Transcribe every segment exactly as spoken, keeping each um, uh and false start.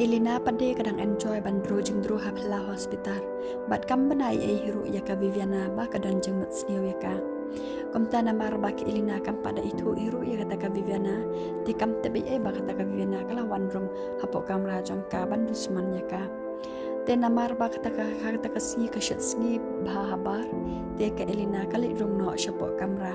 Elena pat de ka dang enjoy ban dro jingdro ha phylla hospital. Bad kam bna ei ei hi ruh ïa ka Viviana ba ka don jingmut sniew ïa ka. Kumta namar ba ka Elena kam pat da ithuh hi ruh ïa kata ka Viviana, te kam tip ei ei ba kata ka Viviana ka la wan rung hapoh kamra jong ka ban dusman ïa ka. Te namar ba kata ka, ha kata ka sngi ka shit sngi bha habar, te ka Elena ka leit rung noh shapoh kamra.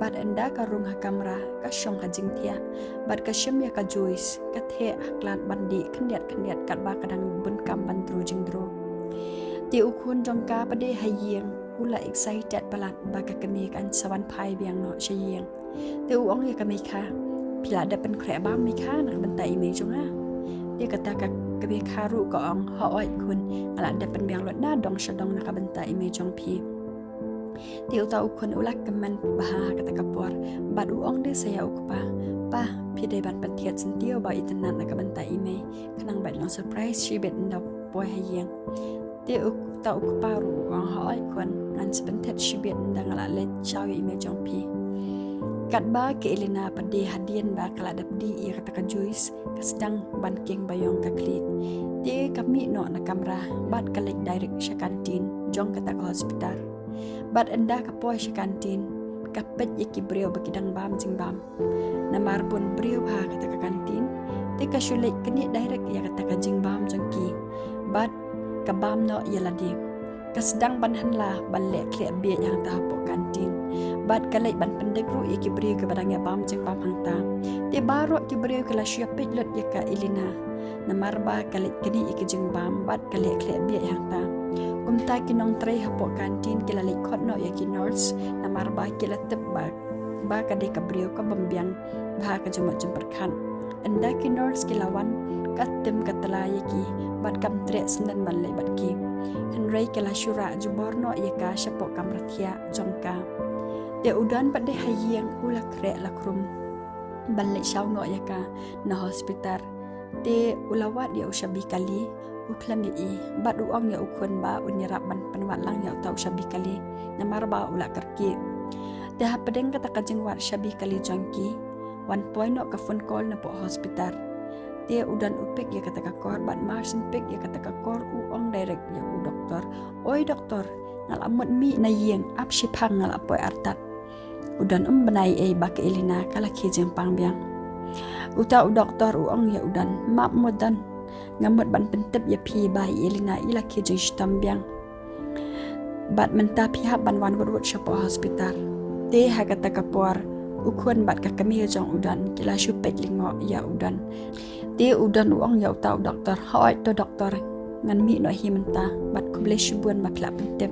Bad ynda ka rung ha kamra, ka shong ha jingthiah. Bad ka shim ïa ka juice, ka theh ha klat ban dih khyndiat khyndiat katba ka dang bun kam ban dro jingdro. Te u khun jong ka pat de ha ïing, u la excited palat ba ka kmie kan sa wan phai biang noh sha ïing. Te u ong ïa ka mei kha, phi la dep pynkhreh bam mei kha na ka bynta i mei jong nga? Te kata ka, ka mei kha ruh ka ong, hooid khun, nga la dep pynbiang lut na dong sha dong na ka bynta i mei jong phi. Te uta u khun u la kmen bha ha kata ka por, bad u ong de sa ïa u kpa, pa, phi dei ban pynthied syntiew ba itynnad na ka bynta i mei, khnang ba i long surprise shibit ynda poi ha ïing. Te uta u kpa ruh u ong, hooid khun, ngan sa pynthied shibit ynda nga la leit shaw ïa i mei jong phi. Katba ka Elena pat de hadien ba ka la dep dih ïa kata ka juice, ka sdang ban kieng ba ïong ka khlieh. Te ka mih noh na kamra, bad ka leit direct sha canteen jong kata ka hospital. Bad ynda ka poi sha canteen, ka peit ïa ki briew ba ki dang bam jingbam. Namar bun briew ha kata ka canteen, te ka shu leit knieh direct ïa kata ka jingbam jong ki. Bad ka bam noh ïa lade. Ka sdang ban hanla ban leh khleh bieit hangta hapoh canteen. Bad ka leit ban pyndep ruh ïa ki briew kiba dang ïa bam jingbam hangta. Te baroh ki briew ki la shu ïa peit lut ïa ka Elena. Namar ba ka leit knieh ïa ki jingbam bad ka leh khleh bieit hangta. Kumta ki nongtrei hapoh canteen ki la leit khot noh ïa ki nurse, namar ba ki la tip ba, ba ka dei ka briew ka bym biang bha ka jingmut jingpyrkhat. Ynda ki nurse ki la wan, ka tim ka tla ïa ki, bad kam treh sngewdon ban leit bad ki. Hynrei ki la shu rah jubor noh ïa ka shapoh kamra thiah jong ka. Te u Don pat de ha ïing u la khreh la khrum ban leit shaw noh ïa ka na hospital. Te u la wad ïa u shabi kali, u khlem ïohi, bad u ong ïa u khun ba un ïarap ban pynwad lang ïa uta u shabi kali, namar ba u la kyrkieh. Te hapdeng kata ka jingwad shabi kali jong ki, wan poi noh ka phone call napoh hospital. Te u Don u pick ïa kata ka call, bad mar shu pick ïa kata ka call u ong direct ïa u doktor, oi doktor, nga la mut mih na ïing, ap shiphang nga la poi artat. U Don um bna ei ei ba ka Elena ka la khie jingpang biang. Uta u doktor u ong ïa u Don, map mut Don, nga mut ban pyntip ïa phi ba i Elena i la khie jingshitom biang. Bad mynta phi hap ban wan wut wut shapoh hospital. Te ha kata ka por, u khun bad ka kmie jong u Don ki la shu peit lyngngoh ïa u Don. Te u Don u ong ïa uta u doktor, hooid to doktor, ngan mih noh hi mynta, bad khublei shibun ba phi la pyntip.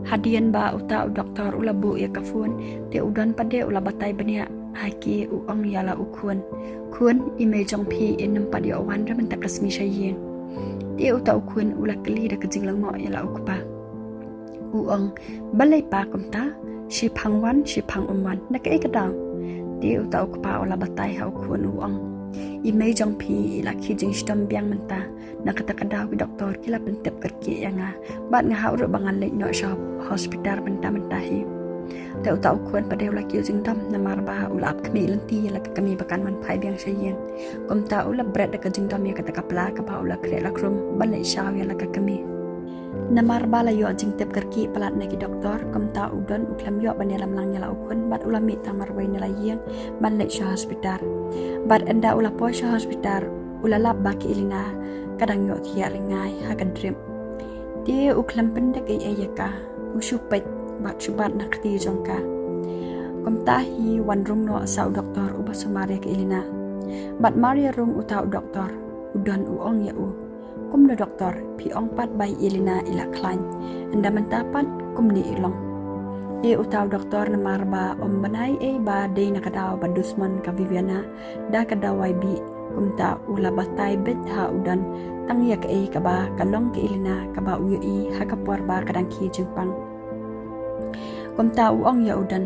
Hadien ba uta u doktor u la buh ïa ka phone, te u Don pat de u la batai bniah ha ki, u ong ïa la u khun, khun, i mei jong phi in ym pat ïoh wan re mynta ka sngi sha ïing? Te uta u khun u la kylli da ka jinglyngngoh ïa la u kpa. U ong, balei pa kumta, shiphang wan, shiphang um wan, na kaei ka daw? Te uta u kpa u la batai ha u khun u ong, i mei jong phi i la khie jingshitom biang mynta, na kata ka daw ki doktor ki la pyntip kyrkieh ïa nga, bad nga hap ruh ba ngan leit noh sha hospital mynta mynta hi. Te uta u khun pat de u la kiew jingdom namar ba u la ap khmih lynti ïa la ka kmie ba kan wan phai biang sha ïing. Kumta u la bret da ka jingdom ïa kata ka pla kaba u la khreh la khrum ban leit shaw ïa la ka kmie. Namar ba la ïoh jingtip kyrkieh palat na ki doktor, kumta u Don u khlem ïoh ban ïalam lang ïa la u khun, bad u la mih tang marwei na la ïing ban leit sha hospital. Bad ynda u la poi sha hospital, u la lap ba ka Elena ka dang ïoh thiah lyngngai ha ka drip. Te u khlem pyndep ei ei ïa ka, u shu peit bad shu bat na kti jong ka. Kumta hi wan rung noh sa u doktor uba sumar ïa ka Elena. Bad mar ïa rung uta u doktor, u Don u ong ïa u, kumno doktor, phi ong pat ba i Elena i la khlaiñ, ynda mynta pat kumne i long? Te uta u doktor namar ba um bna ei ei ba dei na ka daw ba dusmon ka Viviana da ka dawai bih, kumta u la batai beit ha u Don tang ïa kaei kaba ka long ka Elena kaba u ïohi ha ka por ba ka dang khie jingpang. Kumta u ong ïa u Don,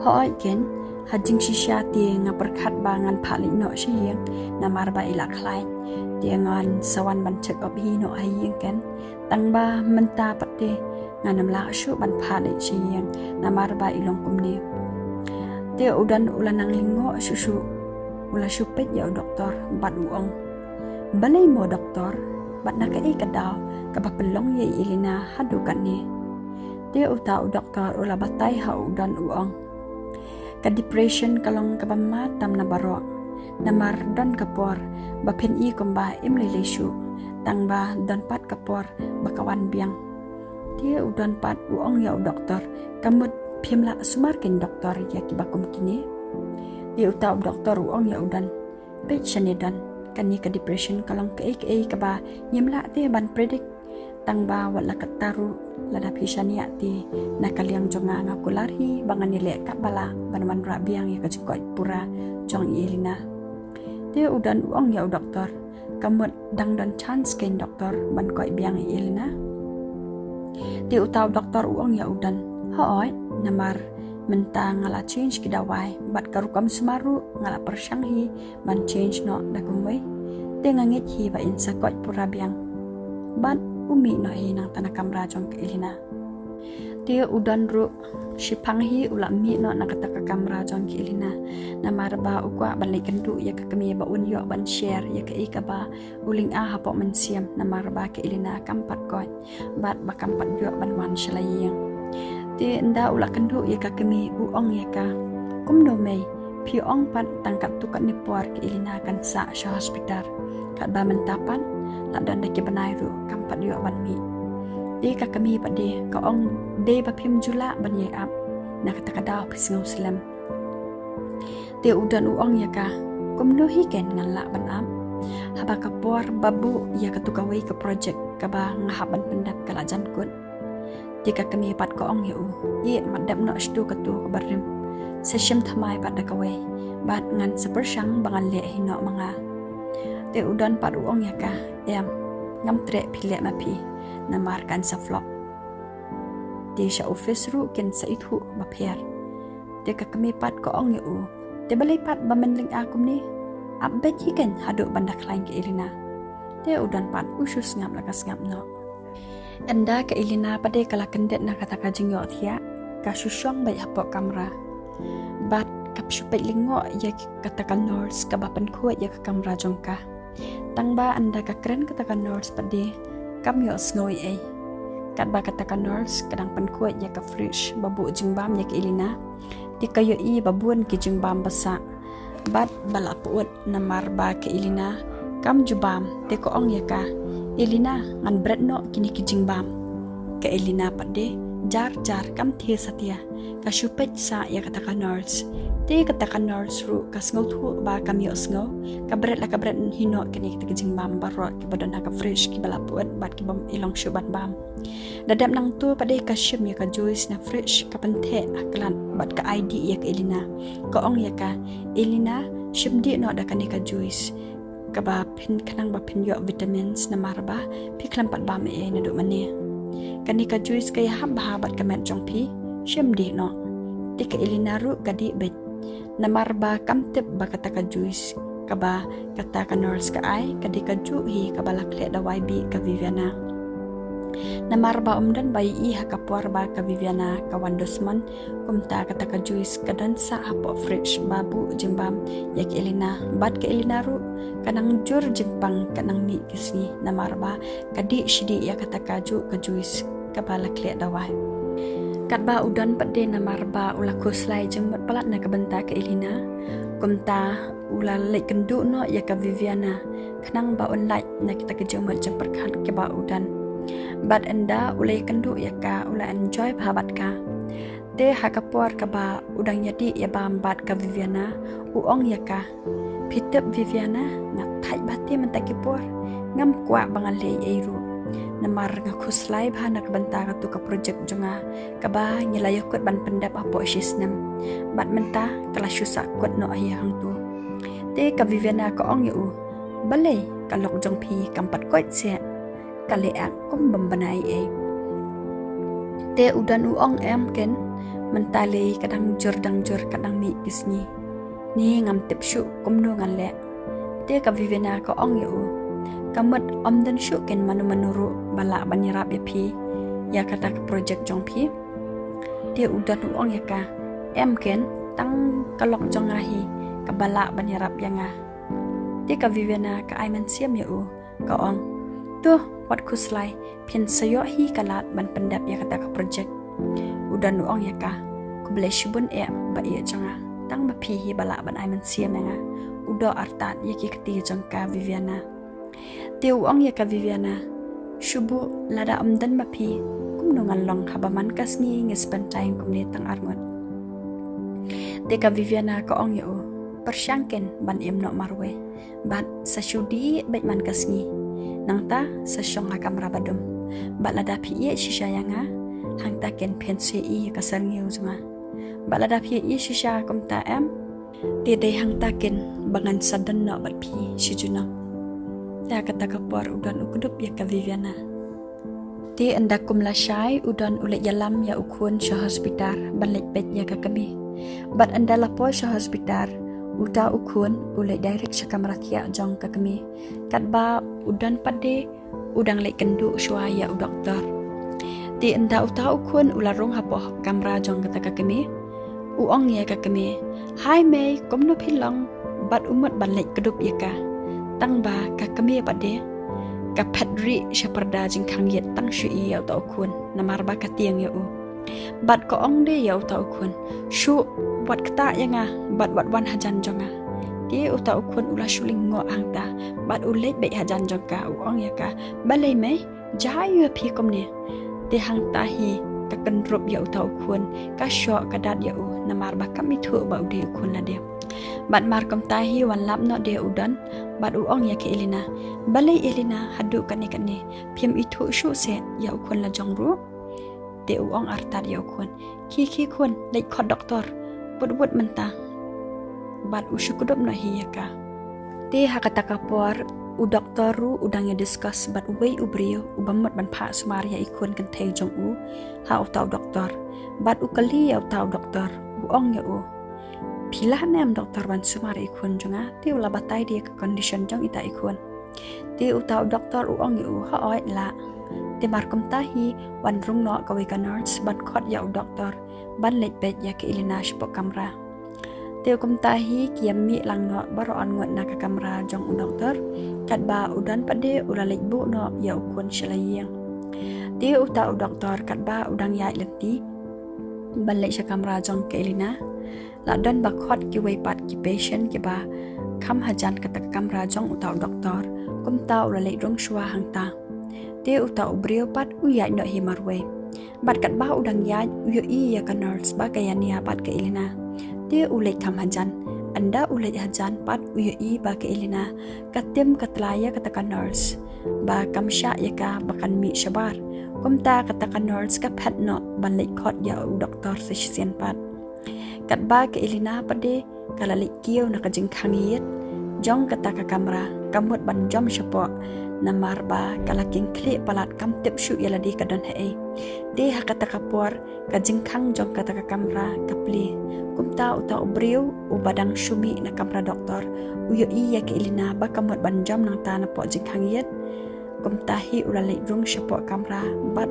hooid ken, ha jingshisha te nga pyrkhat ba ngan phah leit noh sha ïing namar ba i la khlaiñ. Te ngan sa wan ban check up hi noh ha ïing ken. Tang ba mynta pat te ngan ym lah shuh ban phah leit sha ïing namar ba i long kumne. Te u Don u la nang lyngngoh shuh shuh, u la shu peit ïa u doktor bad u ong, Balei mo doktor, bad na kaei ka daw kaba pynlong ïa i Elena haduh katne? Te uta u doktor u la batai ha u Don u ong, ka depression ka long kaba ma tam na baroh. Namar don ka por ba phin i kumba im lei lei shuh, tang ba don pat ka por ba ka wan biang. Te u Don pat u ong ïa u doktor, ka mut phim lah sumar kein doktor ïa kiba kum kine? Te uta u doktor u ong ïa u Don, peit shane Don, kane ka depression ka long kaei kaei kaba ngim lah te ban predict. Tang ba wat la katta ruh, lada phi shaniah te, na ka liang jong nga nga kular hi ba ngan ïaleh katba lah ban wanrah biang ïa ka jingkoit pura jong i Elena. Te u Don u ong ïa u doktor, ka mut dang don chance kein doktor ban koit biang i Elena? Te uta u doktor u ong ïa u Don, hooid, namar mynta nga la change ki dawai, bad ka rukom sumar ruh nga la pyrshang hi ban change noh da kumwei. Te nga ngeit hi ba in sa koit pura biang. Bad u mih noh hi nangta na kamra jong ka Elena. Te u Don ruh shiphang hi u la mih noh na kata ka kamra jong ka Elena. Namar ba u kwah ban leit kynduh ïa ka kmie ba un ïoh ban share ïa kaei kaba u lynga hapoh mynsiem, namar ba ka Elena kam pat koit bad ba kam pat ïoh ban wan sha la ïing. Te ynda u la kynduh ïa ka kmie u ong ïa ka, kumno mei, phi ong pat tang katto katne por ka Elena kan sah sha hospital, katba mynta pat la don da ki bnai ruh kam pat ïoh ban mih. Te ka kmie pat de ka ong, dei ba phim ju lah ban ïai ap, na kata ka daw phi sngew slem. Te u Don u ong ïa ka, kumno hi kein ngan lah ban ap, haba ka por ba buh ïa kato kawei ka project kaba nga hap ban pyndep ka la jan kut? Te ka kmie pat ka ong ïa u, ïeh, mat dep noh shato kato kaba rim, sa shim thymmai pat da kawei, bad ngan sa pyrshang ba ngan leh hi noh ma nga. Te u Don pat u ong ïa ka, em, ngam treh phi leh ma phi, namar kan sa flop. Te sha office ruh kin sa ithuh ba pher. Te ka kmie pat ka ong ïa u, te balei pat ba men lynga kumne? Ap beit hi kein haduh ban da khlaiñ ka Elena. Te u Don pat u shu sngap la ka sngap noh. Ynda ka Elena pat de ka la kyndit na kata ka jingïohthiah, ka shu shong beit hapoh kamra. Bad ka shu peit lyngngoh ïa kata ka nurse kaba pynkhuid ïa ka kamra jong ka. Tang ba ynda ka kren kata ka nurse pat de, kam ïohsngew ei ei. Katba kata ka nurse ka dang pynkhuid ïa ka fridge ba buh jingbam ïa ka Elena, te ka ïohi ba bun ki jingbam ba sah bad ba la pyut, namar ba ka Elena kam ju bam. Te ka ong ïa ka, Elena, ngan bret noh kine ki jingbam. Ka Elena pat de, jar jar kam thied satia, ka shu peit sah ïa kata ka nurse. Te kata ka nurse ruh ka sngewthuh ba kam ïohsngew, ka bret la ka bret hi noh kine kita ki jingbam baroh kiba don ha ka fridge kiba la pyut bad kibym i long shuh ban bam. Da dep nangto pat de ka shim ïa ka juice na fridge, ka pyntheh ha klat bad ka ai dih ïa ka Elena. Ka ong ïa ka, Elena, shim dih noh da kane ka juice, kaba phin, khnang ba phin ïoh vitamins, namar ba phi khlem pat bam ei ei naduh mynne. Kane ka juice ka ïahap bha bad ka met jong phi, shim dih noh. Te ka Elena ruh ka dih beit, namar ba kam tip ba kata ka juice kaba kata ka nurse ka ai ka dei kajuh hi kaba la khleh dawai bih ka Viviana. Namar ba ym don ba ïohi ha ka por ba ka Viviana ka wan dusmon, kumta kata ka juice ka don sah hapoh fridge ba buh jingbam ïa ka Elena. Bad ka Elena ruh ka nang jur jingpang, ka nang mih ki sngi, namar ba ka dih shi dih ïa kata kajuh ka juice kaba la khleh dawai. Katba u Don pat de, namar ba u la khuslai jingmut palat na ka bynta ka Elena, kumta u la leit kynduh noh ïa ka Viviana, khnang ba un lait na kita ki jingmut jingpyrkhat kiba u don. Bad ynda u la ïakynduh ïa ka, u la enjoy bha bad ka. Te ha ka por kaba u dang ïadih ïabam bad ka Viviana, u ong ïa ka, "Phi tip Viviana, nga thait bha te mynta ki por. Ngam kwah ba ngan leh ei ei ruh, namar nga khuslai bha na ka bynta katu ka project jong nga, kaba ngi la ïakut ban pyndep hapoh shi snem. Bad mynta ka la shu sah kut noh hi hangtu." Te ka Viviana ka ong ïa u, "Balei, ka lok jong phi kam pat koit seh? Ka leh kum bym bna ei ei." Te u Don u ong, "Em ken, mynta lei ka dang jur dang jur, ka dang mih ki sngi. Ni ngam tip shuh kumno ngan leh." Te ka Viviana ka ong ïa u, "Ka mut ym don shuh ken mano mano ruh ba lah ban ïarap ïa phi ïa kata ka project jong phi?" Te u Don u ong ïa ka, "Em ken, tang ka lok jong nga hi kaba lah ban ïarap ïa nga." Te ka Viviana ka ai mynsiem ïa u, ka ong, "To, wat khuslai, phin sa ïoh hi ka lad ban pyndep ïa kata ka project." U Don u ong ïa ka, "Khublei shibun eh, ba ïeit jong nga. Tang ma phi hi ba lah ban ai mynsiem ïa nga." U doh artat ïa ki kti jong ka Viviana. Te u ong ïa ka Viviana, "Shu buh, lada ym don ma phi, kumno ngan long haba man ka sngi ngi spend time kumne tang arngut?" Te ka Viviana ka ong ïa u, "Pyrshang ken ban im noh marwei. Bad sa shu dih beit man ka sngi. Nangta sa shong ha kamra ba dum. Bad lada phi ïeit shisha ïa nga, hangta ken phin sa ïohi ïa ka syrngiew jong nga. Bad lada phi ïeit shisha kumta em, te dei hangta ken ba ngan sa don noh bad phi shi junom." Te ha kata ka por u Don u kdup ïa ka Viviana. Te ynda kum lashai u Don u leit ïalam ïa u khun sha hospital ban leit peit ïa ka kmie. Bad ynda la poi sha hospital, uta u khun u leit direct sha kamra thiah jong ka kmie. Katba u Don pat de u dang leit kynduh shuwa ïa u doktor. Te ynda uta u khun u la rung hapoh kamra jong kata ka kmie, u ong ïa ka kmie, "Hai mei, kumno phi long?" Bad u mut ban leit kdup ïa ka. Tang ba ka kmie pat de ka phet rieh sha parda jingkhang ïit tang shu ïohi ïa uta u khun, namar ba ka tieng ïa u. Bad ka ong de ïa uta u khun, "Shu, wat ktah ïa nga, bad wat wan hajan jong nga." Te uta u khun u la shu lyngngoh hangta, bad u leit beit hajan jong ka, u ong ïa ka, "Balei mei, jia aiu ïa phi kumne?" Te hangta hi ka kynrup ïa uta u khun, ka shoh ka dat ïa u, namar ba kam ithuh ba u dei u khun lade. Bad mar kumta hi wan lap noh de u Don, bad u ong ïa ka Elena, "Balei Elena, haduh kane kane phim ithuh shuh seh ïa u khun la jong ruh?" Te u ong artat ïa u khun, "Khie khie khun, leit khot doktor, wut wut mynta." Bad u shu kdup noh hi ïa ka. Te ha kata ka por u doktor ruh u dang ïa discuss bad uwei u briew uba mut ban phah sumar ïa i khun kynthei jong u ha uta u doktor. Bad u kylli ïa uta u doktor, u ong ïa u, "Phi lah ne em doktor ban sumar ïa i khun jong nga?" Te u la batai de ïa ka condition jong ita i khun. Te uta u doktor u ong ïa u, "Hooid lah." Te mar kumta hi wan rung noh kawei ka nurse ban khot ïa u doktor ban leit peit ïa ka Elena shapoh kamra. Te kumta hi ki ïa mih lang noh baroh arngut na ka kamra jong u doktor, katba u Don pat de u la leit buh noh ïa u khun sha la ïing. Te uta u doktor katba u dang ïaid lynti ban leit sha kamra jong ka Elena, la don ba khot kiwei pat ki patient kiba kham hajan kata ka kamra jong uta u doktor, kumta u la leit rung shuwa hangta. Te uta u briew pat u ïaid noh hi marwei. Bad katba u dang ïaid u ïohi ïa ka nurse ba ka ïania bad ka Elena. Te u leit kham hajan. Ynda u leit hajan pat u ïohi ba ka Elena ka tim ka tla ïa kata ka nurse ba kam shah ïa ka ba kan mih shabar. Kumta kata ka nurse ka phet noh ban leit khot ïa u doktor sa shisien pat. Katba ka Elena pat de ka la leit kiew na ka jingkhang ïit jong kata ka kamra, ka mut ban jom shapoh, namar ba ka la kynkhlieh palat, kam tip shuh ïa lade ka don haei. Te ha kata ka por ka jingkhang jong kata ka kamra ka plie. Kumta uta u briew uba dang shu mih na kamra doktor u ïohi ïa ka Elena ba ka mut ban jom nangta napoh jingkhang ïit. Kumta hi u la leit rung shapoh kamra bad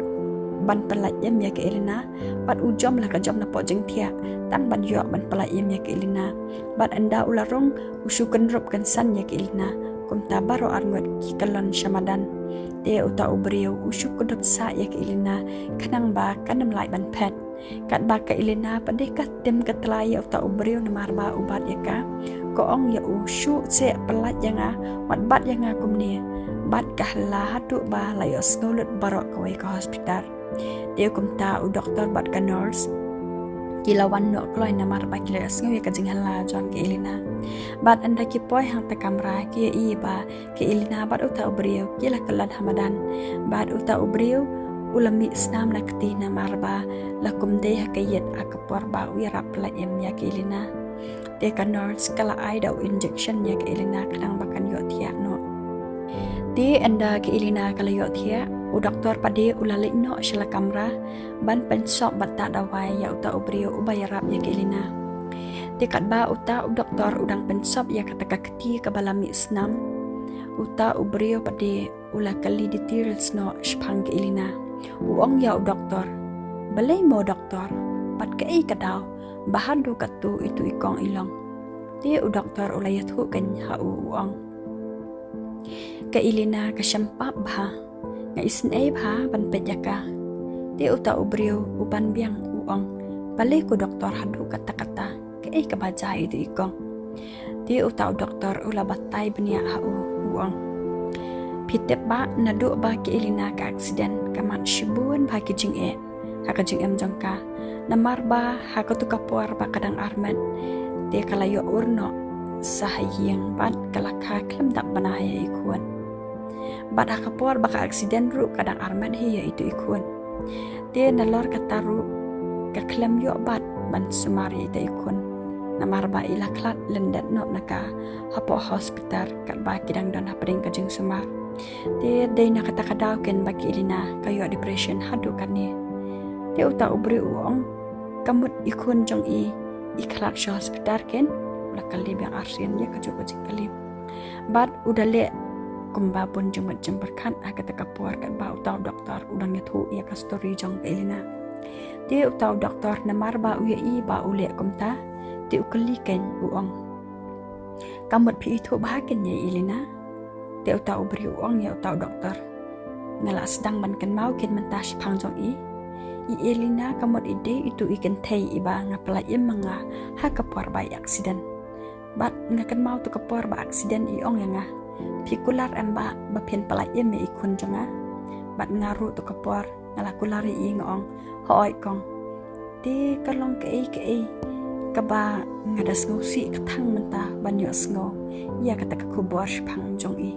ban pyllait im ïa ka Elena, bad u jom la ka jom napoh jingthiah, tang ban ïoh ban pyllait im ïa ka Elena. Bad ynda u la rung u shu kynrup kynsan ïa ka Elena. Kumta baroh arngut ki kyllon sha madan. Te uta u briew u shu kdup sah ïa ka Elena khnang ba kan ym lah ban phet. Katba ka Elena pat de ka tim ka tla ïa uta u briew namar ba u bat ïa ka. Ka ong ïa u, "Shu seh, pyllait ïa nga, wat bat ïa nga kumne." Bad ka la haduh ba la ïohsngew lut baroh kawei ka hospital. Te kumta u doktor bad ka nurse ki la wan noh kloi namar ba ki la ïohsngew ïa ka jinghylla jong ka Elena. Bad ynda ki poi hangta kamra ki ïohi ba ka Elena bad uta u briew ki la kyllon ha madan. Bad uta u briew u la mih snam na kti namar ba la kum dei ha ka ïit ha ka por ba u ïarap pyllait im ïa ka Elena. Te ka nurse ka la ai da u injection ïa ka Elena khnang ba kan ïohthiah noh. Te ynda ka Elena ka la ïohthiah, u doktor pat de u la leit noh sha la kamra ban pynsop bad tah dawai ïa uta u briew uba ïarap ïa ka Elena. Te katba uta u doktor u dang pynsop ïa kata ka kti kaba la mih snam, uta u briew pat de u la kylli details noh shaphang ka Elena. U ong ïa u doktor, "Balei mo doktor? Bad kaei ka daw ba haduh katto itu i kong i long?" Te u doktor u la ïathuh kein ha u, u ong, Ka Elena ka shem pap bha. Nga isynei bha ban peit ïa ka. Te uta u briew u pan biang u ong, balei ko doktor haduh katta katta, kaei kaba jia ïa itu i kong? Te uta u doktor u la batai bniah ha u, u ong, phi tip ba naduh ba ka Elena ka accident ka mad shibun bha ki jingeh ha ka jingim jong ka. Namar ba ha katu ka por ba ka dang armet, te ka la ïoh ur noh sha ha ïing bad ka la kha khlem dap bana ïa i khun. Bad ha ka por ba ka accident ruh ka dang armet hi ïa itu i khun. Te nalor kata ruh ka khlem ïoh bat ban sumar ïa ita i khun. Namar ba i la khlad lyndet noh na ka hapoh hospital katba ki dang don hapdeng ka jingsumar. Te dei na kata ka daw ken ba ka Elena ka ïoh depression haduh katne. Te uta u briew u ong, ka mut i khun jong i i khlad sha hospital ken? U la kylli biang arsien ïa kajuh ka jingkylli. Bad u da leh kumba bun jingmut jingpyrkhat ha kata ka por katba uta u doktor u dang ïathuh ïa ka story jong ka Elena. Te uta u doktor namar ba u ïohi ba u leh kumta, te u kylli ken u ong, ka mut phi ithuh bha ken ïa i Elena? Te uta u briew u ong ïa uta u doktor, nga la sdang ban kynmaw ken mynta shaphang jong i. I Elena ka mut i dei itu i kynthei iba nga pynlait im ma nga ha ka por ba i accident. Bad nga kynmaw tu ka por ba accident i ong ïa nga, phi kular em ba ba phin pynlait im ïa i khun jong nga? Bad nga ruh tu ka por nga la kular ïa i, nga ong, hooid kong. Te ka long kaei kaei kaba nga da sngewsih kthang mynta ban ïohsngew ïa kata ka khubor shaphang jong i.